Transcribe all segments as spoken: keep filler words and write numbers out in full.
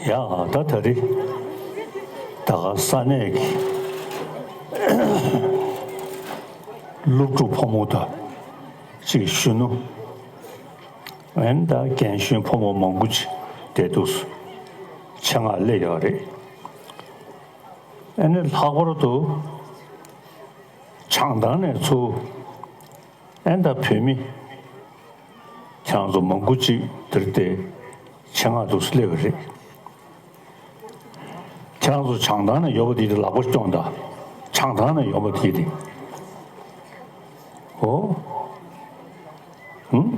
ཡ། ད་ད་རེས་ད་ག་ས་གནས་ཀྱི་སློབ་ཕྲུག་ཕོ་མོ་དང་གཅིག་གཞོན་ནུ། ཨན་ད་རྒན་གཞོན་ཕོ་མོ་མང་པོ་ཅིག་བསྡད་འདུག་ཆེད་མངགས་སླེབས་ཡོད་རེད། ཨ་ནི་ལྷག་པར་དུ་བྱང་ཐང་ནས་ཚུར་ཨན་ད་བོད་མི་ཁྱེད་རང་ཚོ་མང་པོ་ཅིག་འདིར་དེ་ཆེད་མངགས་འདུག་སླེབས་པ་རེད། ཁྱེད་རང་ཚོ་བྱང་ཐང་ནས་ཡོད་པ་དེ་དེ་ལག་པ་སྐྱོང་དང་། བྱང་ཐང་ནས་ཡོད་པ་དེ་དེ། ཨོ། ཧུམ།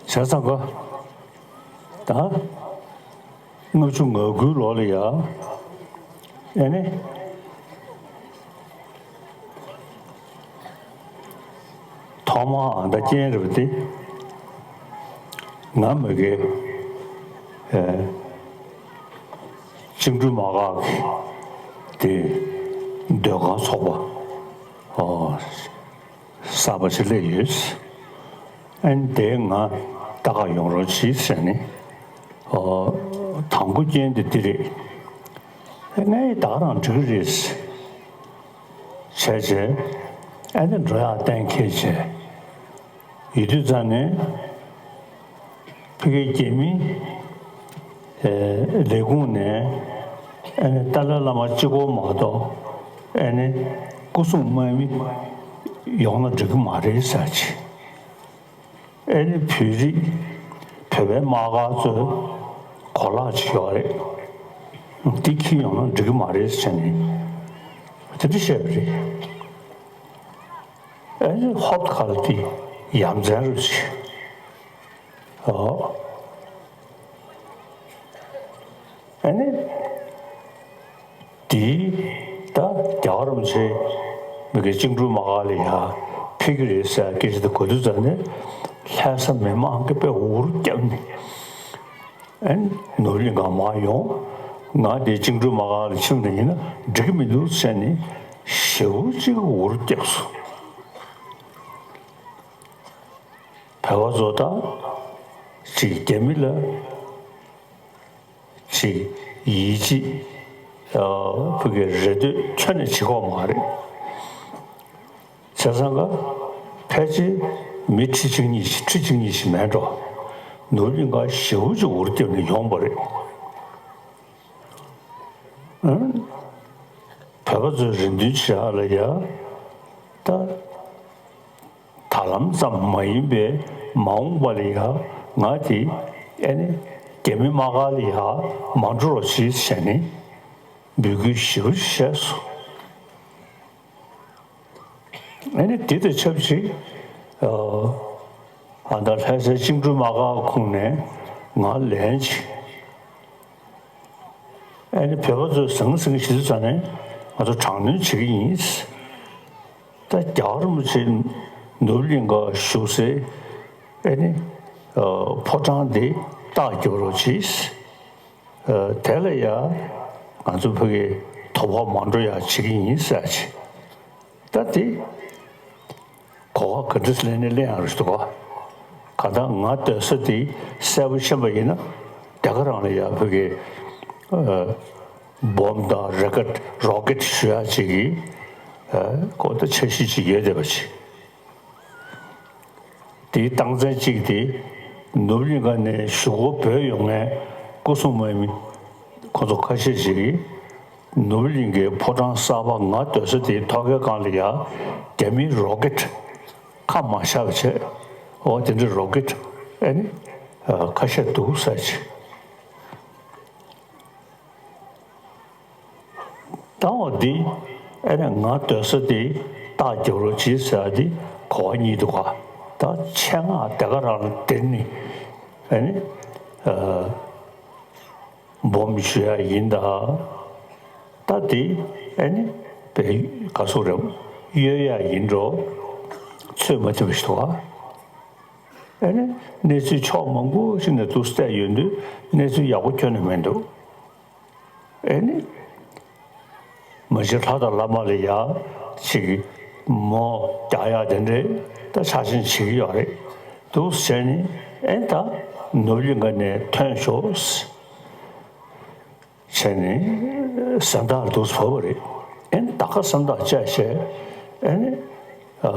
བྱས་ཙང་ག་ད། ལྔ་བཅུ་ང་དགུའི་ལོ་ལ་ཡ། ཨེ་ནི། ཐོག་མར་ཨ་མདའ་རྐྱེན་རེད་པ་དེ། ང་མ་གི། ཨེ། བཅིངས་འགྲོལ་དམག་སྒར་གྱི་དེ་སྡོད་ཁང་ཚོགས་པ། ཨོ། གསར་པ་ཞིག་སླེབས་ཡོད། ཨ་ནི་དེ་ང་ལྟ་ག་ཡོང་རོགས་གྱིས་ཟེར་ནས། ཨོ། དང་པོ་རྐྱེན་དེ་འདི་རེད། ཨ་ངས་ད་ག་རང་འགྲིག་གི་རེད་བྱས་བྱས། ཨ་ནི་འགྲོ་ཡག་གཏན་འཁེལ་བྱས་ཡོད་དུས་ཙང་ནས། ཕ་གིའི་རྒྱ་མིའི་ལས་ཁུངས་ནས་ཨ་ནི་ཏཱ་ལའི་བླ་མ་གཅིག་པོ་མ་གཏོགས་ཨ་ནི་སྐུ་སྲུང་དམག་མི་ཡོང་ན་འགྲིག་གི་མ་རེད་ཟེར་བྱས། ཨ་ནི་བོད་རིགས་བོད་པའི་དམག་སྒར་ཚོའི་གོ་ལག་ཅིག་ཡོད་རེད། འདི་འཁྱེར་ཡོང་ན་འགྲིག་གི་མ་རེད་ཟེར་ནས་དེ་འདྲ་བཤད་པ་རེད། ཨ་ནི་ཧོབ་ཁ་ལ་དེ་ཡ་མཚན་རུ་ཆེ། ཨོ། ཨ་ནི། དེ་ད་རྒྱལ་བ་རིན་པོ་ཆེ་མི་གི་བཅིངས་འགྲོལ་དམག་སྒར་ལ་ཡ་ཕེབས་ཀྱི་རེད་ཟེར་སྐད་ཆ་དེ་གོ་དུས་ཙམ་ནས་ལྷ་ས་མི་མང་གིས་དཔེ་འུར་བརྒྱབ་ནས། ཨན། ནོར་གླིང་ག་མར་ཡོང་། ང་དེ་བཅིངས་འགྲོལ་དམག་སྒར་ལ་ཕྱིན་པ་ཡིན་ན་འགྲིག་གི་མི་འདུག་ཟེར་ནས་ཞེ་པོ་ཅིག་འུར་བརྒྱབ་སོང་། བོད་པ་ཚོ་དང་ཅིག་རྒྱ་མི་ལ་ཅིག་ཡིད་ཆེས། ཨ་ཕ་གི་རེ་འདོད་ཁྱོན་ནས་བྱེད་ཀྱི་ཡོད་མ་རེད། བྱས་ཙང་ག་ཕལ་ཆེར་མི་ཁྲི་གཅིག་གཉིས་ཤིག་ཁྲི་གཅིག་གཉིས་ཤིག་མེད་འགྲོ། ནོར་གླིང་ག་ཞེ་པོ་ཅིག་འུར་བརྒྱབ་ནས་ཡོང་བ་རེད། ཨང་། བོད་པ་ཚོའི་རེ་འདུན་བྱེད་ཡག་ལ་ཡ། ད། ལམ་ཙམ་མ་ཡིན་པའི་མ་འོངས་པ་ལ་ཡང་ང་དེ་ཨེ་ནི་རྒྱ་མི་དམག་སྒར་ལ་ཡང་མ་འགྲོ་རོགས་བྱེད་ཟེར་ནས་འབོད་སྐུལ་ཞེ་པོ་ཞིག་བྱས་སོང་། ཨེ་ནི་དེ་དང་ཆབས་ཅིག་ཨ་ད་ལྷ་སའི་བཅིངས་འགྲོལ་དམག་སྒར་ཁོངས་ནས་ང་ལན་ཅིག་ཨེ་ནི་བོད་པ་ཚོས་ཟང་ཟིང་ཞིག་ཙམ་ནས་ང་ཚོ་དྲག་གནོན་བྱེད་ཀྱི་ཡིན། ད་རྒྱལ་བ་རིན་པོ་ཆེ་ནོར་བུ་གླིང་ག་བཞུགས་སའི་ཨེ་ནི་ཕོ་བྲང་འདི་རྟ་རྒྱབ་རོགས་གྱིས། དེ་ལ་ཡང་ང་ཚོ་ཕ་གི་དོ་ཕོག་མ་འགྲོ་ཡག་བྱེད་ཀྱི་ཡིན་ཟེར་ཅིག་ད་དེ། གོ་བ་ག་འདྲ་ལེན་ནས་ལེན་ཡག་རེད་འདུག་ག་གང་ལྟར་ང་སྡོད་ས་དེ་གསལ་པོ་ཤེས་པ་ཡིན་ན་དེ་ག་རང་ལ་ཡ་ཕ་གི་སྦོམ་དང་རོ་ཀེད་རོ་ཀེད་ཞུ་ཡག་ཅིག་གི་གོ་ད་འཆར་གཞི་ཅིག་ཡོད་བསྡད་པ་ཅིག་དེའི་རྟགས་མཚན་གཅིག་དེ་ནོར་བུ་གླིང་ག་ནས་གཞུག་གུ་བོད་ཡོང་མཁན་སྐུ་སྲུང་དམག་མི་ཁོ་ཚོ་ཁ་ཤས་ཤིག་གིས་ནོར་བུ་གླིང་གི་ཕོ་བྲང་གསར་པ་ང་སྡོད་ས་དེའི་ཐོག་ཁའི་སྒང་ལ་ཡ་རྒྱ་མིའི་རོ་ཀེད་ཁ་མ་བཞག་པ་བྱས། འོ་དེ་འདྲའི་རོ་ཀེད་ཨེ་ནི་ཁ་ཤས་འདུག་ཟེར་ཅིག་ད་འོ་འདི་ཨེ་ནི་ང་སྡོད་ས་དེ་རྟ་རྒྱབ་རོགས་གྱིས་ཟེར་བ་འདི་གོ་བ་གཉིས་འདུག་ག་ད་ཆེད་མངགས་དེ་ག་རང་ལ་དེ་ནི་ཨེ་ནི་སྦོམ་ཞུ་ཡག་ཡིན་ད། ད་དེ་ཨེ་ནི་བའི་ག་སོ་རེད་གཡོལ་ཡག་ཡིན་འགྲོ་ཚོད་མ་ཐིམ་པ་ཞིག་འདུག་ག་ཨེ་ནི་གནས་ཚུལ་ཕྱོགས་མང་པོ་ཞིག་ནས་འདུག་བལྟས་ཡོང་དུས་གནས་ཚུལ་ཡག་པོ་ཁྱོན་ནས་མི་འདུག་ཨེ་ནི། མ་གཞི་ལྷ་དང་བླ་མ་ལ་ཡ་ཅིག་མོ་རྒྱག་ཡག་དེ་འདྲའི་ད་ཆ་ཆེན་བྱེད་ཀྱི་ཡོད་རེད། འདུག་བྱས་ནས་ཨེ་ད་ནོར་གླིང་ག་ནས་ཐོན་ཤོག་བྱས་ནས་སེམས་ཐག་འདུག་བབས་པ་རེད། ཨེ་ད་ག་སེམས་ཐག་བཅད་བྱས་ཨེ་ནི་ཨ།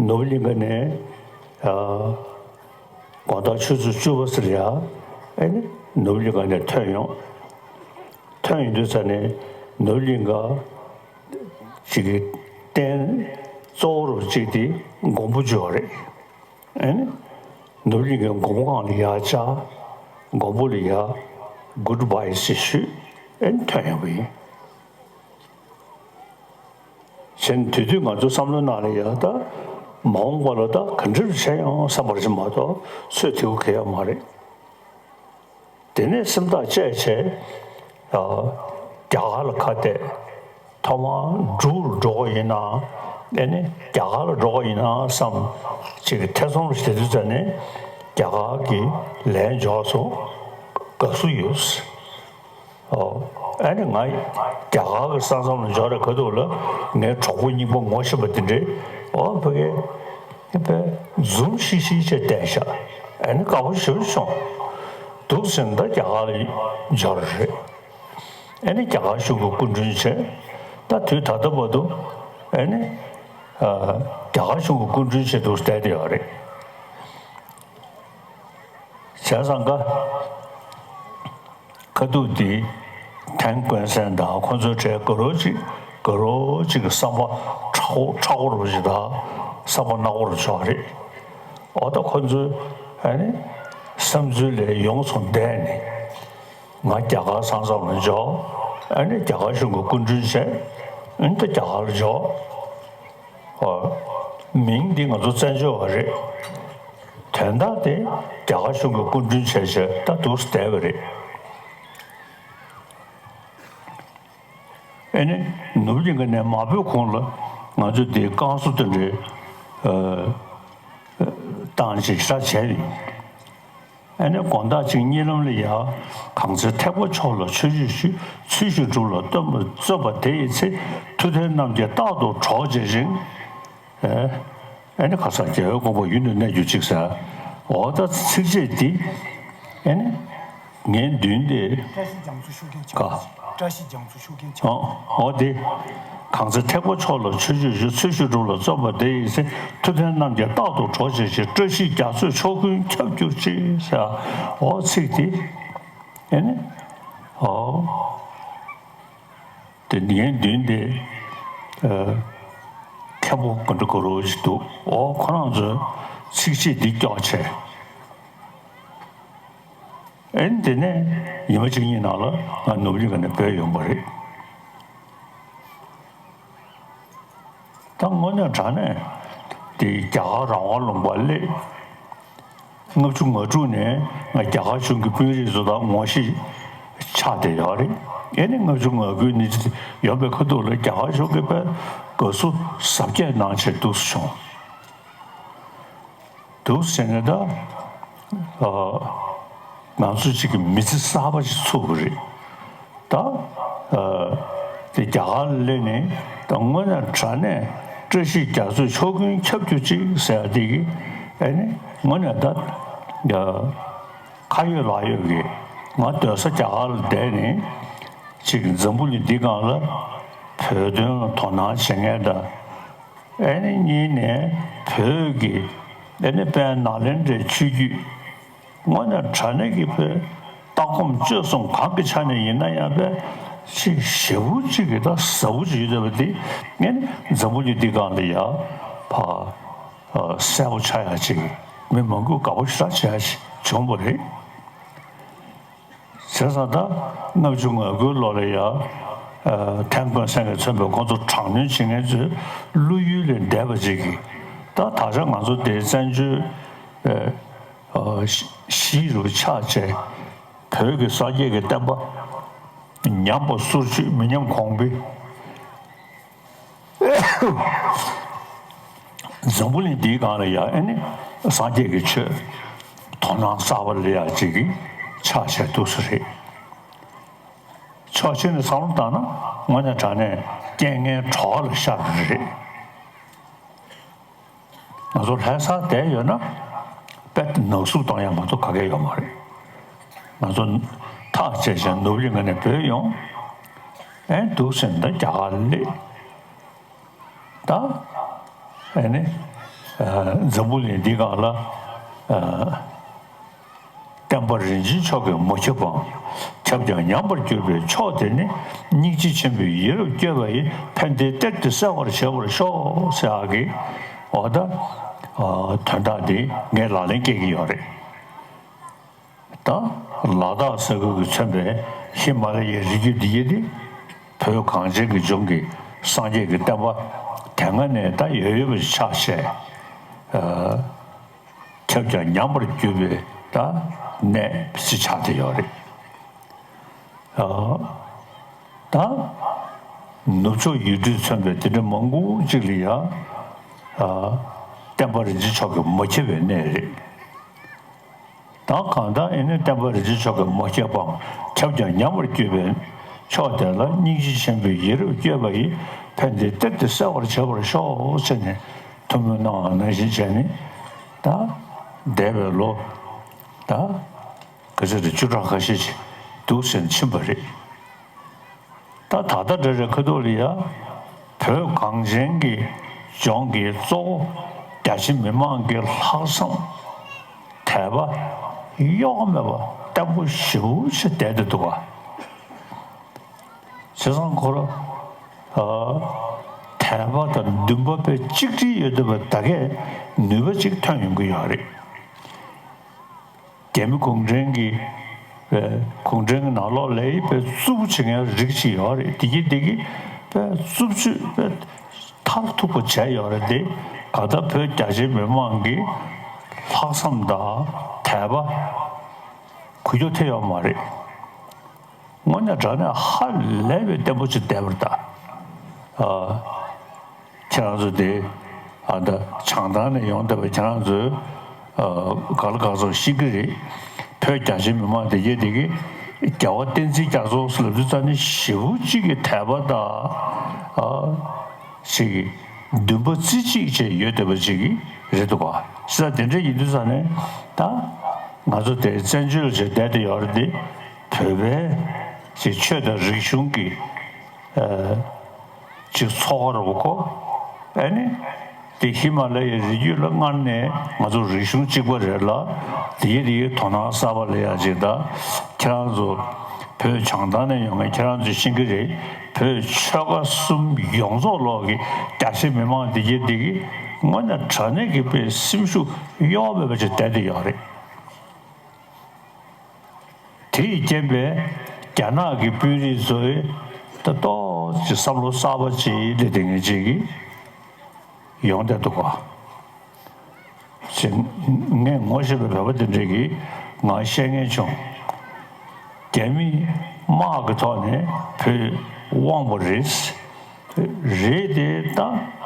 ནོར་བུ་གླིང་ག་ནས་ཨ་དགོང་དག་ཆུ་ཚོད་བཅུ་པ་ཙམ་ལ་ཡ་ཨེ་ནི་ནོར་བུ་གླིང་ག་ནས་ཐོན་ཡོང་། ཐོན་ཡོང་དུས་ཙ་ནས་ནོར་བུ་གླིང་ག་ཅིག་གི་རྟེན་གཙོ་བོ་རུ་གཅིག་དེ་མགོན་པོ་ཇོ་བོ་རེད། ཨེ་ནི་ནོར་བུ་གླིང་གའི་མགོན་པོ་སྒང་ལ་ཡ་བཅར། མགོན་པོ་ལ་ཡ་གུཌ་བྷའི་ཞེས་ཞུས། ཨེ་ནི་ཐོན་ཡོང་བ་ཡིན། བྱས་ནས་དེ་དུས་ང་ཚོའི་བསམ་བློའི་ནང་ལ་ཡ་ད་མ་འོངས་པ་ལ་ད་ག་འདྲ་རུ་བྱས་ཡོང་བསམ་པ་རེད་མ་གཏོགས་ཚོད་དེ་གུ་གལ་ཡོད་མ་རེད། དེ་ནས་སེམས་ཐག་བཅད་བྱས་ཨ་རྒྱ་གར་ལ་ཁ་གཏད། ཐོག་མར་འབྲུག་རུ་འགྲོ་དགོས་ཡིན་ན་ཨེ་ནི་རྒྱ་གར་ལ་འགྲོ་དགོས་ཡིན་ན་བསམ་ཅིག་གི་ཐེ་ཚོམ་རུ་བྱེད་དུས་ཙ་ནས་རྒྱ་གར་གྱི་ལན་འབྱོར་སོང་། དགའ་བསུ་ཡོད། ཨོ། ཨ་ནི་ང་རྒྱ་གར་གྱི་ས་མཚམས་ལ་འབྱོར་རེ་ག་འདུག་ལ་ངའི་གྲོགས་པོ་རྙིང་པ་ངོ་ཤེས་པ་དེ་འདྲས་ཨོ་ཕ་གི་ཨེ་པས་འཛུམ་ཤིག་ཤིག་བྱས་བསྡད་ཤག་ཨ་ནི་དགའ་པོ་ཞེ་པོ་བྱུང་། འདུག་ཟེར་ན་ད་རྒྱ་གར་ལ་འབྱོར་རེད། ཨ་ནི་རྒྱ་གར་གཞུང་གི་སྐུ་མགྲོན་བྱས། ད་དུས་ད་ལྟ་བར་དུ་ཨ་ནི་ཨ་རྒྱ་གར་གཞུང་གི་སྐུ་མགྲོན་བྱས་འདུག་བསྡད་དེ་ཡོད་རེད། བྱས་ཙང་ཀ་ཁ་ཐུག་དེ་ཐན་ཀོན་སན་དང་ཁོ་ཚོའི་གྲས་དགའ་རོགས་ཅིག་དགའ་རོགས་ཅིག་གི་བསམ་པ་མཁྲེགས་པོ་མཁྲེགས་པོ་རུ་ཅིག་དང་བསམ་པ་ནག་པོ་རུ་ཆགས་རེད། འོ་ད་ཁོ་ཚོའི་ཨ་ནི་བསམ་ཚུལ་ལས་ཡོངས་སུ་འདས་ནས་ང་རྒྱ་གར་ས་མཚམས་ལ་འབྱོར། ཨ་ནི་རྒྱ་གར་གཞུང་གི་སྐུ་མགྲོན་བྱས། ཨ་ནི་ད་རྒྱ་གར་ལ་འབྱོར། ཨོ། མིང་འདི་ང་ཚོ་བཙན་བྱོལ་བ་རེད། དོན་དག་དེ་རྒྱ་གར་གཞུང་གི་སྐུ་མགྲོན་བྱས་བྱས་ད་འདུག་སེ་བསྡད་པ་རེད། ཨེ་ནི་ནུབ་གླིང་ག་ནས་མ་བོས་གོང་ལ་ང་ཚོ་འདི་བསྐང་གསོ་དེ་འདྲའི་ཨ་བཏང་ཅིག་ཞེ་དྲག་བྱས་ཡིན། ཨ་ནི་དགོང་དག་ཅིག་གཉིད་ལམ་ལ་ཡ། གང་ཚེ་ཐེག་པ་མཆོག་ལ་ཆོས་སྤྱོད་ཞུ། ཚུལ་བཞིན་སྒྲུབ་ལ་བརྩོན་པ་བརྩོན་པ་དེ་ཡི་ཚེ། མཐུ་ལྡན་རྣམས་ཀྱིས་རྟག་ཏུ་གྲོགས་བྱེད་ཅིང་། ཨ་ནི་ཁ་སང་རྒྱལ་བའི་དགོངས་པ་ཡུན་དུ་གནས་གྱུར་ཅིག་ཟེར། འོ་ད་ཚིགས་བཅད་འདི་ཨ་ནི་ངའི་མདུན་དེ། བཀྲ་ཤིས་རྒྱ་མཚོ་ཤུགས་ལྡན་ཆགས། བཀྲ་ཤིས་རྒྱ་མཚོ་ཤུགས་ལྡན་ཆགས། འོ་དེ། གང་ཚེ་ཐེག་པ་མཆོག་ལ་ཆོས་སྤྱོད་ཞུ། ཚུལ་བཞིན་སྒྲུབ་ལ་བརྩོན་པ་དེ་ཡི་ཚེ། མཐུ་ལྡན་རྣམས་ཀྱིས་རྟག་ཏུ་གྲོགས་བྱེད་ཅིང་། བཀྲ་ཤིས་རྒྱ་མཚོས་ཕྱོགས་ཀུན་ཁྱབ་གྱུར་ཅིག་ཟེར། འོ་ཚིག་དེ། ཨེ་ནི། འོ། དེ་ངའི་མདུན་དེ། ཨ། མཁན་པོ་ག་འདྲ་ག་རོ་ཞིག་འདུག་ཨོ་ཁོ་རང་ཚོས་ཚིགས་བཅད་འདི་ཀྱོག་བྱས། ཨེ་འདི་ནས་ཉི་མ་གཅིག་གཉིས་ནང་ལ་ང་ནོར་བུ་གླིང་ཁ་ནས་བྲོས་ཡོང་པ་རེད། ད་དངོས་གནས་དྲང་གནས་དེ་རྒྱ་གར་རང་དབང་ལུང་པ་སླེབས། ལྔ་བཅུ་ང་དྲུག་ནས་ང་རྒྱ་གར་གཞུང་གི་དཔོན་རིགས་ཚོ་དང་ངོ་ཤེས་ཆགས་བསྡད་ཡོད་རེད། ཨེ་ནི་ལྔ་བཅུ་ང་དགུའི་ནི་ཡོང་པའི་ཁ་ཐུག་ལ་རྒྱ་གར་གཞུང་གིས་དཔེ་དགའ་བསུ་གཟབ་རྒྱས་གནང་བྱས་འདུག་སེ་བྱུང་། འདུག་ཟེར་ནས་ད། ཨ། ང་ཚོ་གཅིག་གི་མི་ཚེ་གསར་པ་ཞིག་ཚུགས་པ་རེད། ད། ཨ། དེ་རྒྱ་གར་ལ་སླེབས་ནས་ད་དངོས་གནས་དྲང་གནས་བཀྲ་ཤིས་རྒྱ་མཚོས་ཕྱོགས་ཀུན་ཁྱབ་གྱུར་ཅིག་ཟེར་ཡ་དེ་གི་ཨེ་ནི་དངོས་གནས་ད། ཨ། ཁ་ཡོད་ལག་ཡོད་ཀྱི་ང་སྡོད་ས་རྒྱ་གར་ལ་བསྡད་ནས་གཅིག་འཛམ་བུ་གླིང་འདི་སྒང་ལ་བོད་དོན་ལ་དོ་སྣང་བྱེད་མཁན་དང་། ཨེ་ནི་གཉིས་ནས་བོད་ཀྱི་ཨེ་ནི་དཔལ་ནཱ་ལེནྡྲའི་ཆོས་བརྒྱུད་དངོས་གནས་དྲང་གནས་ཀྱི་བོད་ལྟ་སྒོམ་སྤྱོད་གསུམ་གང་གི་ཆ་ནས་ཡིན་ན་ཡང་དཔེ་ཅིག་ཞེ་པོ་ཅིག་གི་ད་ཟབ་པོ་ཅིག་ཡོད་བསྡད་པ་འདི་ཨེ་ནི་འཛམ་བུ་གླིང་འདི་སྒང་ལ་ཡ་ཕ་གསལ་པོ་ཆགས་ཡ་ཅིག་མི་མང་པོས་དགའ་པོ་ཞེ་དྲག་བྱས་ཡ་ཅིག་བྱུང་བ་རེད། བྱས་ཙང་ད་ལྔ་བཅུ་ང་དགུའི་ལོ་ལ་ཡ། ཨ། ཐན་ཀོན་སན་གྱིས་མཚོན་པའི་ཁོང་ཚོ་དྲག་གནོན་བྱེད་མཁན་ཚོའི་བློ་ཡུལ་ལས་འདས་པ་ཅིག་གིས་ད་ད་ཆ་ང་ཚོ་དེའི་བཙན་བྱོལ་ཨ། ཨ། གཞིས་རུ་ཆགས་བྱས་བོད་ཀྱི་སངས་རྒྱས་ཀྱི་བསྟན་པ་ཉམས་པ་སོར་ཆུད་མི་ཉམས་གོང་འཕེལ། འཛམ་བུ་གླིང་འདིའི་སྒང་ལ་ཡ་ཨེ་ནི་སངས་རྒྱས་ཀྱི་ཆོས་དོ་སྣང་གསར་པ་སླེབས་ཡག་ཅིག་གི་ཆ་ཤས་འདུག་སེ་རེད། ཕྱོགས་གཅིག་ནས་བསམ་བློ་བཏང་ན་དངོས་གནས་དྲང་གནས་རྐྱེན་ངན་གྲོགས་ལ་ཤར་བ་རེད། ང་ཚོ་ལྷ་སར་བསྡད་ཡོད་ན་དཔེ་ནག་བསུབ་གཏོང་ཡ་མ་གཏོགས་ག་གེ་ཡོད་མ་རེད། ང་ཚོ་ཐག་བཅད་བྱས་ནོར་བུ་གླིང་ཁ་ནས་བྲོས་ཡོང་། ཨེ་འདུག་སེ་ད་རྒྱ་གར་སླེབས། ད་ཨེ་ནི་ཨ། འཛམ་བུ་གླིང་འདི་སྒང་ལ་ཨ། བསྟན་པ་རིན་ཆེན་མཆོག་གིས་མ་ཁྱབ་པའམ། ཁྱབ་ཀྱང་ཉམས་པར་གྱུར་པའི་ཕྱོགས་དེར་ནི། སྙིང་རྗེ་ཆེན་པོས་ཡིད་རབ་བསྐྱོད་པ་ཡིས། ཕན་བདེའི་གཏེར་དེ་གསལ་བར་བྱེད་པར་ཤོག་ཟེར་ཡག་གི་འོ་ད་ཨ། དོན་དག་འདི་ངས་ལག་ལེན་སྐྱེལ་གྱི་ཡོད་རེད། ད་ལ་དྭགས་ས་ཁུལ་གྱིས་མཚོན་པའི་ཧི་མ་ལ་ཡའི་རི་རྒྱུད་འདི་ཡིན་ཏེ། བོད་གངས་ཅན་གྱི་ལྗོངས་ཀྱི་སངས་རྒྱས་ཀྱི་བསྟན་པ་དེ་སྔ་ནས་ད་ཡོད་ཡོད་པ་ཆགས་བྱས། ཨ། ཁྱབ་ཀྱང་ཉམས་པར་གྱུར་པའི་ད་གནས་ཅིག་ཆགས་བསྡད་ཡོད་རེད། ཨ། ད་ནུབ་ཕྱོགས་ཡུལ་གྲུས་མཚོན་པའི་དེ་འདྲ་མང་པོ་ཅིག་ལ་ཡང་ཨ། བསྟན་པ་རིན་ཆེན་མཆོག་གིས་མ་ཁྱབ་པའི་གནས་རེད། ད་གང་ལྟར་ཨེ་ནི་བསྟན་པ་རིན་ཆེན་མཆོག་གིས་མ་ཁྱབ་པའམ་ཁྱབ་ཀྱང་ཉམས་པར་གྱུར་པའི་ཕྱོགས་དེ་ལ་སྙིང་རྗེ་ཆེན་པོས་ཡིད་རབ་བསྐྱོད་པ་ཡིས། ཕན་བདེའི་གཏེར་དེ་གསལ་བར་བྱེད་པར་ཤོག་ཟེར་ནས་ཐུགས་སྨོན་གནང་བ་ནང་བཞིན་བྱས་ནས་ད་འདས་པའི་ལོ་ད་ག་ཚོད་དེ་བཅུ་ཕྲག་ཁ་ཤས་ཤིག་འདུག་ཟེར་ནས་ཕྱིན་པ་རེད། ད་ད་ལྟ་འདྲ་རེད། ཁ་ཐུག་ལ་ཡ་བོད་གངས་ཅན་གྱི་ལྗོངས་ཀྱི་གཙོ་བོ་རྒྱ་ཆེ་མི་མང་གི་ལྷག་བསམ་དད་པ་གཡོ་བ་མེད་པ་བརྟན་པོ་ཞེ་པོ་ཅིག་བསྡད་དེ་འདུག་ག་བྱས་ཙང་ཁོ་ར་ཨ། དད་པ་དང་འདུན་པ་དཔེ་གཅིག་སྒྲིལ་ཡོད་བསྡད་པ་ད་གས་ནུས་པ་ཅིག་ཐོན་ཡོང་གི་ཡོད་རེད། རྒྱ་མི་གུང་ཁྲན་གྱི་ཨ། གུང་ཁྲན་གྱི་ནང་ལོགས་ལ་དཔེ་རྩུབ་པོ་བྱེད་མཁན་རིགས་ཅིག་ཡོད་རེད། དེ་གིས་དེ་གིས་དཔེ་རྩུབ་སྤྱོད་དཔེ་མཐར་ཐུག་པ་བྱས་ཡོད་རེད་དེ། ག་ད་བོད་རྒྱ་ཆེ་མི་མང་གི་ལྷག་བསམ་དང་དད་པ་འགུལ་སྐྱོད་ཐེབས་ཡོད་མ་རེད། དངོས་གནས་དྲང་གནས་ཧ་ལས་པའི་བརྟན་པོ་ཅིག་བསྡད་པ་རེད་ད། ཨ། ཁྱེད་རང་ཚོ་དེ་ཨ་ད་བྱང་ཐང་ནས་ཡོང་བསྡད་པའི་ཁྱེད་རང་ཚོས་ཨ་ག་ལ་ག་ཚོད་ཤེས་ཀྱི་རེད། བོད་རྒྱ་ཆེ་མི་མང་དེ་གས་དེ་གས་རྒྱལ་བ་བསྟན་འཛིན་རྒྱ་མཚོ་ལབ་དུས་ཙ་ནས་ཞེ་པོ་ཅིག་གི་དད་པ་དང་ཨ་ཅིག་གི་འདུན་པ་རྩེ་གཅིག་བྱས་ཡོད་བསྡད་པ་ཅིག་གི་རེད་འདུག་ག་ས་དེ་འདྲ་ཡིན་དུས་ཙ་ནས་ད་ང་ཚོ་དེ་བཙན་བྱོལ་ཅིག་བསྡད་དེ་ཡོད་རེད་དེ། བོད་པའི་ཅིག་ཆོས་དང་རིག་གཞུང་གི་ཨ། ཅིག་ཚོགས་པ་རུ་གོ་ཨ་ནི། དེ་ཧི་མ་ལ་ཡའི་རི་རྒྱུད་ལ་སྔར་ནས་ང་ཚོ་རིག་གཞུང་གཅིག་པ་རེད་ལ། དེའི་རིགས་དོ་སྣང་གསར་པ་ལ་ཡ་ཅིག་ད་ཁྱེད་རང་ཚོ་ བོད་བྱང་ཐང་ནས་ཡོང་མཁན་ཁྱེད་རང་ཚོས་ཤེས་ཀྱི་རེད། བོད་ཆོལ་ཁ་གསུམ་ཡོངས་རྫོགས་ལོག་གི་རྒྱ་ཆེ་མི་མང་འདི་གྱད་འདི་གི་དངོས་གནས་དྲང་གནས་ཀྱི་དཔེ་སེམས་ཤུགས་གཡོ་བ་མེད་པ་ཅིག་བསྡད་དེ་ཡོད་རེད། དེ་ཡི་རྐྱེན་པས་རྒྱ་ནག་གི་དཔོན་རིགས་ཚོས་ད་ཏོག་ཙམ་བསམ་བློ་གསར་པ་ཅིག་སླེབས་བསྡད་མཁན་ཅིག་གི་ཡོང་བསྡད་འདུག་ག་ཅེས་ངས་ངོ་ཤེས་པའི་བོད་པ་དེ་འདྲས་ཀྱིས་ང་བཤད་མཁན་བྱུང་། རྒྱ་མིས་དམག་གི་ཐོག་ནས་བོད་དབང་བ་རེད། རེད་དེ་ད་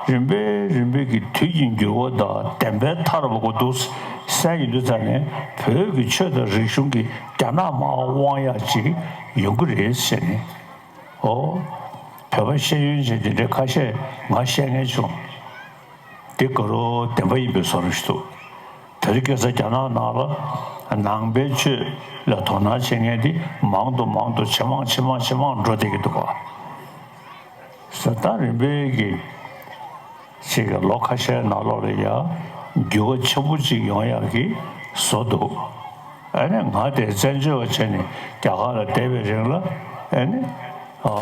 རིམ་པས་རིམ་པས་ཀྱི་དུས་ཀྱི་འགྱུར་བ་དང་བདེན་པའི་ཐར་བ་གོ་འདུག་ཟེར་ཡིན་དུས་ཙང་ནས་བོད་ཀྱི་ཆོས་དང་རིག་གཞུང་གི་རྒྱ་ནག་དམག་དབང་ཡག་ཅིག་ཡོང་གི་རེད་ཟེར་ནས། ཨོ། བོད་པ་ཤེས་ཡོན་ཅན་དེ་འདྲའི་ཁ་ཤས་ང་བཤད་མཁན་བྱུང་། འདི་ག་རོ་བདེན་པ་ཡིན་པའི་བཟོ་འདྲ་ཞིག་འདུག་དེ་རིང་ཁ་སང་རྒྱ་ནག་ནང་ལ་ནང་པའི་ཆོས་ལ་དོ་སྣང་བྱེད་མཁན་དེ་མང་དུ་མང་དུ་ཇེ་མང་ཇེ་མང་ཇེ་མང་འགྲོ་བསྡད་ཀྱི་འདུག་ག་ཟེར། ད་རིམ་པས་ཀྱི་ཅིག་ལོ་ཁ་ཤས་ནང་ལོགས་ལ་ཡ་འགྱུར་བ་ཆེན་པོ་ཅིག་ཡོང་ཡག་གི་བཟོ་འདུག་ཨ་ནི་ང་དེ་བཙན་བྱོལ་བ་བྱས་ནས་རྒྱ་གར་ལ་བསྡད་པའི་རིང་ལ་ཨ་ནི་ཨ་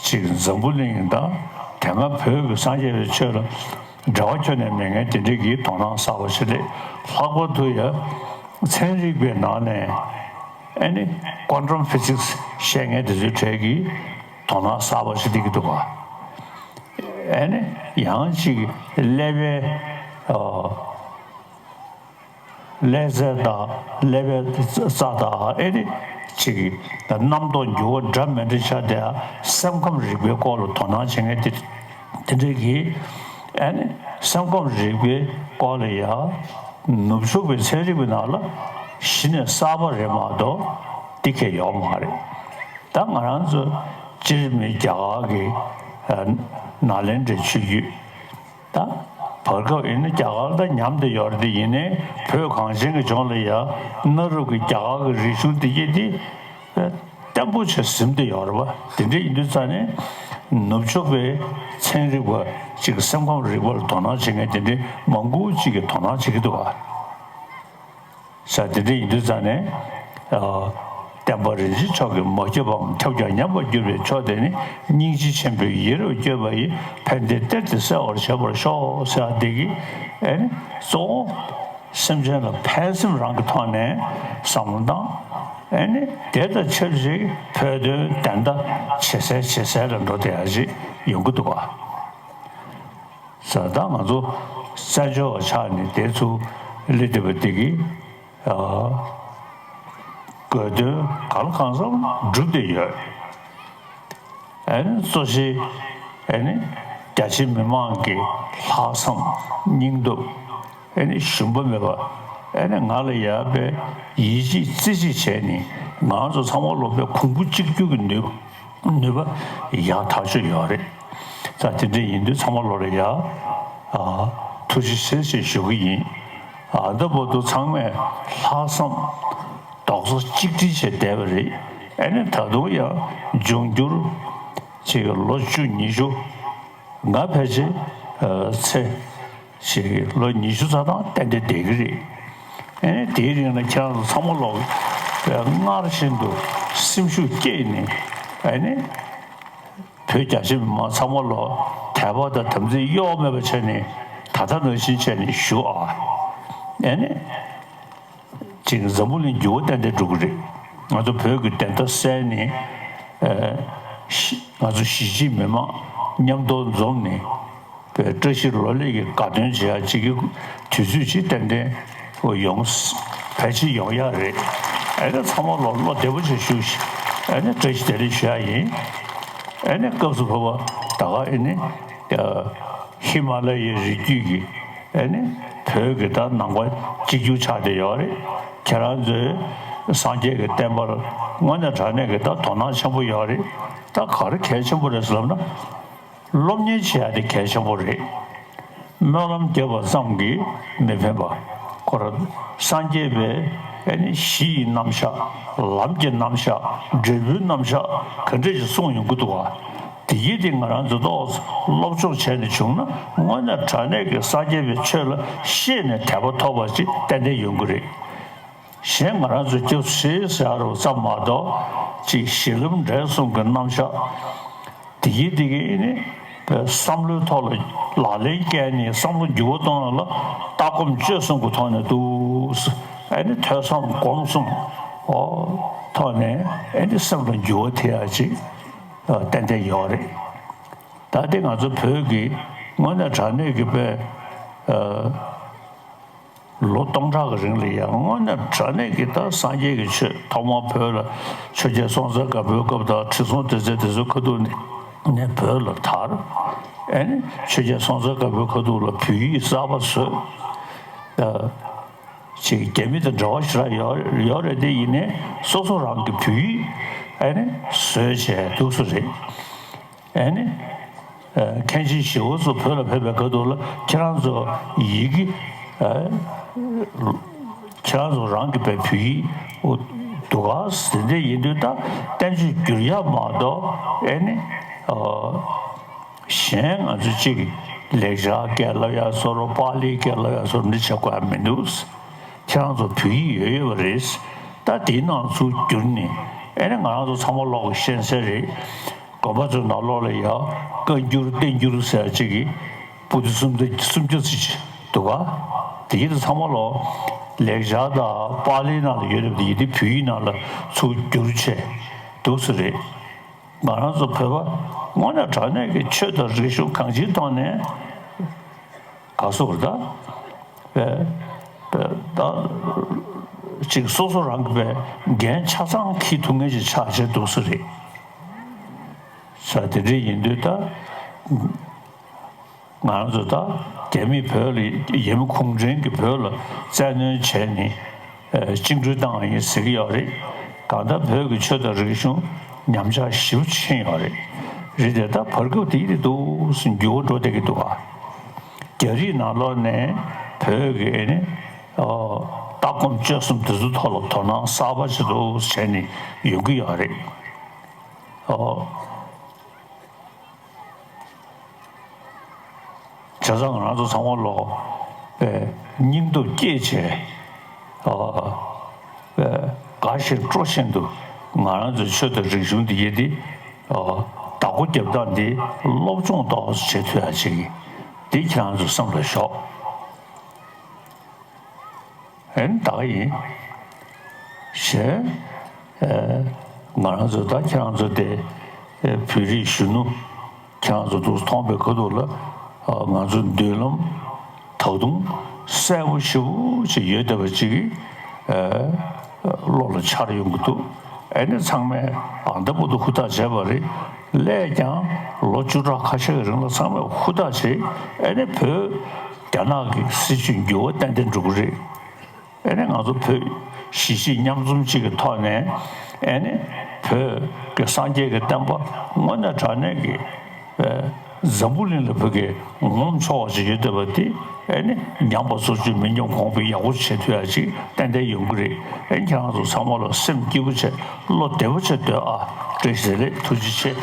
ཅིག་འཛམ་བུ་གླིང་དང་དེ་སྔ་བོད་ཀྱི་སངས་རྒྱས་པའི་ཆོས་ལ་འབྲེལ་བ་ཁྱོན་ནས་མེད་མཁན་དེ་འདྲས་ཀྱིས་དོ་སྣང་གསར་པ་ཞིག་སླེབས། ལྷག་པར་དུ་ཡ་ཚན་རིག་པའི་ནང་ནས་ཨ་ནི་ཀོན་ཊམ་ཕི་ཟིག་སི་བཤད་མཁན་དེ་ཚོའི་གྲས་ཀྱིས་དོ་སྣང་གསར་པ་ཞིག་སླེབས་ཀྱི་འདུག་ག་ཨ་ནི་ཡང་ཅིག་ཀླད་པའི་ཨ། ཀླད་རྩ་དང་ཀླད་པའི་རྩ་དང་ཨེ་རེད་ཅིག་རྣམ་རྟོག་འགྱུར་བ་འདྲ་མི་འདྲ་ཆགས་བསྡད་ཡ། སེམས་ཁམས་རིག་པའི་སྐོར་ལ་དོ་སྣང་བྱེད་མཁན་དེ་དེ་འདྲས་ཀྱིས་ཨེ་ནི་སེམས་ཁམས་རིག་པའི་སྐོར་ལ་ཡ་ནུབ་ཕྱོགས་པའི་ཚན་རིག་པའི་ནང་ལ་གཞི་ནས་གསར་པ་རེད་མ་གཏོགས་འདི་གས་ཡོད་མ་རེད། ད་ང་རང་ཚོ་སྤྱིར་མི་རྒྱ་གར་གྱི་ཨ་ནཱ་ལེནྡྲའི་ཆོས་བརྒྱུད། ད་བར་སྐབས་ཡིན་ན་རྒྱ་གར་དང་མཉམ་དུ་ཡོད་རེད་དེ། ཡིན་ནའི་བོད་གངས་ཅན་གྱི་ལྗོངས་ལ་ཡ་གནའ་རབས་ཀྱི་རྒྱ་གར་གྱི་རིག་གཞུང་འདི་གྱད་འདི་བརྟན་པོ་ཆེ་ཟིན་བསྡད་ཡོད་རེད་པ། དེ་འདྲ་ཡིན་དུས་ཙང་ནས་ནུབ་ཕྱོགས་པའི་ཚན་རིག་པ་ཅིག་སེམས་ཁམས་རིག་པ་ལ་དོ་སྣང་བྱེད་མཁན་དེ་འདྲའི་མང་པོ་ཅིག་གིས་དོ་སྣང་བྱེད་ཀྱི་འདུག་ག་ས་དེ་འདྲ་ཡིན་དུས་ཙང་ནས་ཨ། བསྟན་པ་རིན་ཆེན་མཆོག་གིས་མ་བསྐྱོད་པའམ་ཁྱབ་ཀྱང་ཉམས་པར་གྱུར་པའི་ཕྱོགས་དེ་ནི། སྙིང་རྗེ་ཆེན་པོས་ཡིད་རབ་བསྐྱོད་པ་ཡིས། ཕན་བདེའི་གཏེར་དེ་གསལ་བར་བྱེད་པར་ཤོག་ཟེར་བ་འདི་གིས་ཨེ་ནི་གཙོ་བོ་སེམས་ཅན་ལ་ཕན་སེམས་རང་གི་ཐོག་ནས་བསམ་བློ་བཏང་། ཨེ་ནི་དེ་དང་ཆབས་ཅིག་བོད་དོན་བདེན་མཐའ་ཇེ་གསལ་ཇེ་གསལ་ལ་འགྲོ་བསྡད་ཡ་ཅིག་ཡོང་གི་འདུག་ག་ས་ད་ང་ཚོ་བཙན་བྱོལ་བ་ཆགས་ནས་དེ་ཚུར་སླེབས་བསྡད་པ་འདི་གིས་ཨ། དགོས་དོན་གང་ལ་གང་འཚམ་འགྲུབ་བསྡད་ཡོད། ཨ་ནི་གཙོ་ཆེ་ཨ་ནི་རྒྱ་ཆེ་མི་མང་གི་ལྷག་བསམ་སྙིང་སྟོབས། ཨ་ནི་ཞུམ་པ་མེད་པ། ཨ་ནི་ང་ལ་ཡག་པའི་ཡིད་ཆེས་རྩེ་གཅིག་བྱས་ནས་ང་ཚོ་ཚང་མ་ལོ་པའི་གོང་བུ་གཅིག་གྱུར་གྱི་ནུས་པ་ནུས་པ་ཡག་ཐག་ཆོད་ཡོད་རེད། ད་དེ་འདྲ་ཡིན་དུས་ཚང་མ་ལོ་ལ་ཡ་ཨ་ཐུགས་རྗེ་ཆེ་ཞེས་ཞུ་གི་ཡིན། ཨ་ད་བར་དུ་ཚང་མས་ལྷག་བསམ་རྡོག་རྩ་གཅིག་སྒྲིལ་བྱས་བསྡད་པ་རེད། ཨ་ནི་ད་དུང་ཡང་འབྱུང་འགྱུར་ཅིག་ལོ་བཅུ་ཉི་ཤུ་ང་ཕལ་ཆེར་ཨ་ཚེ་ཞིག་ལོ་ཉི་ཤུ་རྩ་ཐམ་ཏན་ཏན་བསྡད་ཀྱི་རེད། ཨ་ནི་དེའི་རིང་ལ་ཁྱེད་རང་ཚོ་ཚང་མ་ལོག་སྔར་བཞིན་དུ་སེམས་ཤུགས་བསྐྱེད་ནས་ཨ་ནི་བོད་རྒྱ་ཆེ་མི་མང་ཚང་མ་ལོག་དད་པ་དང་དམ་ཚིག་གཡོ་བ་མེད་པ་བྱས་ནས་ད་ལྟ་ནང་བཞིན་བྱས་ནས་བཞུགས་ཨ། ཨ་ནི་ཅིག་འཛམ་བུ་གླིང་འགྱུར་བ་ཏན་ཏན་འགྲོ་གི་རེད། ང་ཚོ་བོད་ཀྱི་བདེན་མཐའ་གསལ་ནས་ཨ་ང་ཚོ་གཞིས་བྱེས་མི་མང་མཉམ་དུ་འཛོམས་ནས། བཀྲ་ཤིས་ལོ་ལེགས་ཀྱི་དགའ་སྟོན་བྱེད་ཡ་གཅིག་གི་དུས་ཚོད་ཅིག་ཏན་ཏན་ཡོང་། ཕལ་ཆེར་ཡོང་ཡ་རེད། ཨ་ནི་ཚང་མ་ལོ་བློ་བདེ་པོ་ཞིག་ཞུ། ཨ་ནི་བཀྲ་ཤིས་བདེ་ལེགས་ཞུ་ཡ་ཡིན། ཨ་ནི་སྐབས་སུ་བབ་པ་ད་ག་ཨ་ནི་ཧི་མ་ལ་ཡའི་རི་རྒྱུད་ཀྱི་ཨ་ནི་བོད་ཀྱི་ད་ནང་པ་གཅིག་གྱུར་ཆགས་བསྡད་ཡོད་རེད། ཁྱེད་རང་ཚོས་སངས་རྒྱས་ཀྱི་བསྟན་པར་དངོས་གནས་དྲང་གནས་ཀྱི་ད་དོ་སྣང་ཆེན་པོ་ཡོད་རེད། ད་ག་རེ་གལ་ཆེན་པོ་རེད་ཟེར་ལབ་ན། སློབ་གཉེར་བྱེད་ཡ་དེ་གལ་ཆེན་པོ་རེད། སྨོན་ལམ་རྒྱབ་པ་ཙམ་གྱིས་མི་ཕན་པ། ཁོ་རང་སངས་རྒྱས་པའི་ཨ་ནི་གཞི་ཡི་རྣམ་གཞག་ལམ་གྱི་རྣམ་གཞག་འབྲས་བུའི་རྣམ་གཞག་ག་འདྲ་ཞིག་གསུངས་ཡོང་གི་འདུག་ག་དེ་ཡིས་དེ་ང་རང་ཚོ་ཏོག་ཙམ་སློབ་སྦྱོང་བྱས་ནས་བྱུང་ན་དངོས་གནས་དྲང་གནས་ཀྱི་སངས་རྒྱས་པའི་ཆོས་ལ་ཤེས་ནས་དད་པ་ཐོབ་པ་ཅིག་ཏན་ཏན་ཡོང་གི་རེད། གཞན་ང་རང་ཚོ་སྐྱབས་སུ་མཆི་ཟེར་ཡ་རུ་ཙམ་མ་གཏོགས་ ཅིག་གཞི་ལམ་འབྲས་གསུམ་གྱི་རྣམ་གཞག་དེ་གི་དེ་གི་ཨེ་ནི་བསམ་བློའི་ཐོག་ལ་ལག་ལེན་བཀལ་ནས་བསམ་བློ་འགྱུར་བ་གཏོང་ཡ་ལ་ལྟ་སྒོམ་སྤྱོད་གསུམ་གྱི་ཐོག་ནས་འདུག་ཨེ་ནི་ཐོས་བསམ་སྒོམ་གསུམ་ཨོ་ཐོག་ནས་ཨེ་ནི་སེམས་ལ་འགྱུར་བ་ཐེབས་ཡ་ཅིག་ཏན་ཏན་ཡོད་རེད། ད་དེ་ང་ཚོ་བོད་ཀྱི་དངོས་གནས་དྲང་གནས་ཀྱི་དཔེ་ལོ་སྟོང་ཕྲག་གི་རིང་ལ་ཡང་དངོས་གནས་དྲང་གནས་ཀྱི་ད་སངས་རྒྱས་ཀྱི་ཆོས་ཐོག་མར་བོད་ལ་ཆོས་རྒྱལ་སྲོང་བཙན་སྒམ་པོའི་སྐབས་དང་ཁྲི་སྲོང་ལྡེ་བཙན་དེ་ཚོའི་ཁ་ཐུག་ནས་ནས་བོད་ལ་དར། ཨེ་ནི་ཆོས་རྒྱལ་སྲོང་བཙན་སྒམ་པོའི་ཁ་ཐུག་ལ་བོད་ཡིག་གསར་པ་བཟོས། ཅིག་རྒྱ་མི་དང་འབྲེལ་བ་ཞེ་དྲག་ཡོད་ཡོད་རེད་དེ། ཡིན་ནའི་སོ་སོ་རང་གི་བོད་ཡིག་ཨེ་ནི་བཟོས་བྱས་འདུག་སེ་རེད། ཨེ་ནི། མཁན་ཆེན་ཞི་བ་འཚོ་བོད་ལ་ཕེབས་པའི་སྐབས་དུས་ལ་ཁྱེད་རང་ཚོ་ཡི་གེ་ཨེ། ཁྱེད་རང་ཚོ་རང་གི་བོད་ཡིག་འདུག་ག་དེ་འདྲ་ཡིན་དུས་ད་བསྟན་བཅོས་བསྒྱུར་ཡ་མ་གཏོགས་ཨེ་ནི། གཞན་ང་ཚོ་གཅིག་ལེགས་སྦྱར་སྐད་ལབ་ཡ་བཟོ་འདྲ་པཱ་ལིའི་སྐད་ལབ་ཡ་བཟོ་འདྲ་བྱེད་དགོས་ཡ་མི་འདུག་ཁྱེད་རང་ཚོ་བོད་ཡིག་ཡོད་ཡོད་པ་རེད། ད་དེའི་ནང་ཚུར་བསྒྱུར་ནས་ཨེ་ནི་ང་རང་ཚོ་ཚང་མ་ལོག་གི་ཤེས་གསལ་རེད། དགོན་པ་ཚོའི་ནང་ལོགས་ལ་ཡ་བཀའ་འགྱུར་བསྟན་འགྱུར་ཟེར་ཡ་གཅིག་གི་པོ་ཏི་སུམ་བརྒྱ་སུམ་བརྒྱ་ཙམ་ཅིག་འདུག་ག་དེ་ཡིན་དུས་ཚང་མ་ལོག་ལེགས་སྦྱར་དང་པཱ་ལིའི་ནང་ལ་ཡོད་རེད་པ། དེ་ཡིན་དུས་བོད་ཡིག་ནང་ལ་ཚུར་བསྒྱུར་བྱས་འདུག་སེ་རེད། ང་རང་ཚོ་བོད་པ་དངོས་གནས་དྲང་གནས་ཀྱི་ཆོས་དང་རིག་གཞུང་གང་ཅིའི་ཐོག་ནས་ག་སོགས་ད་བས་བས་ད་ཅིག་སོ་སོ་རང་གི་བས་འགན་ཆ་ཚང་འཁྱེར་ཐུབ་མཁན་ཅིག་ཆགས་བྱས་འདུག་སེ་རེད། ས་དེ་འདྲ་ཡིན་དུས་ད། ང་རང་ཚོ་ད་རྒྱ་མིས་བོད་ལ་ཡ་མི་གུང་ཁྲན་གྱིས་བོད་ལ་བཙན་གནོན་བྱས་ནས་བཅིངས་འགྲོལ་བཏང་བ་ཡིན་ཟེར་གྱི་ཡོད་རེད། གང་ལྟར་བོད་ཀྱི་ཆོས་དང་རིག་གཞུང་ཉམས་ཆག་ཞེ་པོ་ཕྱིན་ཡོད་རེད། རེད་དེ་ད་བར་སྐབས་དེ་ཡིན་དུས་འདུག་སེ་འགྱུར་བ་འགྲོ་བསྡད་ཀྱི་འདུག་ག་རྒྱ་རིགས་ནང་ལོགས་ནས་བོད་ཀྱི་ཨེ་ནི་ལྟ་སྒོམ་སྤྱོད་གསུམ་དེ་ཚོའི་ཐོག་ལ་དོ་སྣང་གསར་པ་ཞིག་འདུག་སེ་བྱས་ནས་ཡོང་གི་ཡོད་རེད། ཨོ། བྱས་ཙང་ང་རང་ཚོ་ཚང་མ་ལོག་པའི་སྙིང་སྟོབས་བསྐྱེད་བྱས། ཨོ། པའི་དགའ་བཞིན་སྤྲོ་བཞིན་དུ་ང་རང་ཚོའི་ཆོས་དང་རིག་གཞུང་འདི་ཡེ་འདི། ཨོ། བདག་པོ་རྒྱབ་སྟངས་འདི་སློབ་སྦྱོང་ཏོག་ཙམ་བྱེད་ཐུབ་ཡ་ཅིག་འདི་ཁྱེད་རང་ཚོའི་སེམས་ལ་ཞོག་ཨེ་ནི་ད་ག་ཡིན། ཞེས། ཨེ། ང་རང་ཚོ་ད་ཁྱེད་རང་ཚོ་དེ་ཨེ་བོད་རིགས་གཞོན་ནུ་ཁྱེད་རང་ཚོ་འདུག་མཐོང་པའི་ཁ་ཐུག་ལ་ཨ་ང་ཚོ་མདུན་ལམ་ད་དུང་གསལ་པོ་ཞེ་པོ་ཅིག་ཡོད་བསྡད་པ་ཅིག་གིས་ཨེ་བློ་ལ་འཆར་ཡོང་གི་འདུག་ཨེ་ནི་ཚང་མས་ཨ་ད་བར་དུ་ཧུར་ཐག་བྱས་པ་རེད། སླད་ཀྱང་ལོ་བཅུ་ཕྲག་ཁ་ཤས་ཀྱི་རིང་ལ་ཚང་མས་ཧུར་ཐག་བྱས། ཨེ་ནི་བོད་རྒྱ་ནག་གི་སྲིད་བྱུས་འགྱུར་བ་ཏན་ཏན་འགྲོ་གི་རེད། ཨེ་ནི་ང་ཚོ་བོད་གཞིས་བྱེས་མཉམ་འཛོམས་གཅིག་གི་ཐོག་ནས་ཨེ་ནི་བོད་ཀྱི་སངས་རྒྱས་ཀྱི་བསྟན་པ་དངོས་གནས་དྲང་གནས་ཀྱི་ཨེ་འཛམ་བུ་གླིང་ལ་བོད་ཀྱི་ངོམ་ཆོག་པ་ཞིག་ཡོད་བསྡད་པ་དེ་ཨེ་ནི་ཉམས་པ་སོར་ཆུད་མི་ཉམས་གོང་འཕེལ་ཡག་པོ་བྱེད་ཐུབ་ཡ་ཅིག་ཏན་ཏན་ཡོང་གི་རེད། ཨེ་ནི་ཁྱེད་རང་ཚོ་ཚང་མ་ལ་སེམས་སྐྱིད་པོ་བྱས་བློ་བདེ་པོ་བྱས་སྡོད་ཨ། བཀྲ་ཤིས་བདེ་ལེགས། ཐུགས་རྗེ་ཆེ།